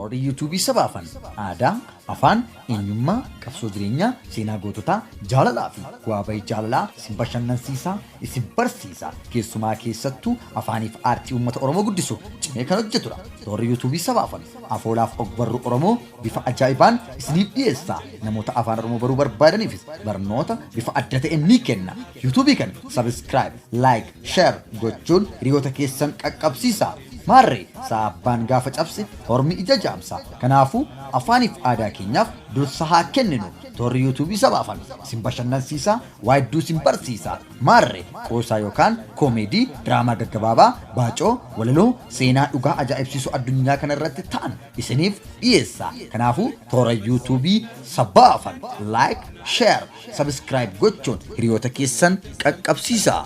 Toorri yuutuubii sabaafan aadaa, afaan, eenyummaa, qabsoo jireenyaa, seenaa goototaa, jaalalaa fi bu'aa bahii jaalalaa isin bashannansiisaa, isin barsiisa. Keessumaa keessattuu afaaniif aartii uummata Oromoo guddisu cimee kan hojjetudha. Toorri yuutuubii sabaafan afoolaaf ogbarruu Oromoo bifa ajaa'ibaan isiniif dhiyeessa. Namoota afaan Oromoo baruu barbaadaniifis barnoota bifa adda ta'een ni kenna. Yuutuubii kana subscribe, like, share gochuun hiriyoota keessan qaqqabsiisaa. Maarree sa'a abbaan gaafa cabse hormi ija jaamsa. Kanaafuu afaaniif aadaa keenyaaf dursa haa kenninu. Toorri yuutuubii sabaafan isin bashannansiisaa, waa hedduu isin barsiisa. Maarree qoosaa yookaan koomeedii, diraamaa gaggabaabaa, baacoo, walaloo, seenaa dhugaa ajaa'ibsiisoo addunyaa kana irratti ta'an isiniif dhiyeessa. Kanaafuu toora yuutuubii sabaafan like, share, subscribe gochuun hiriyoota keessan qaqqabsiisaa.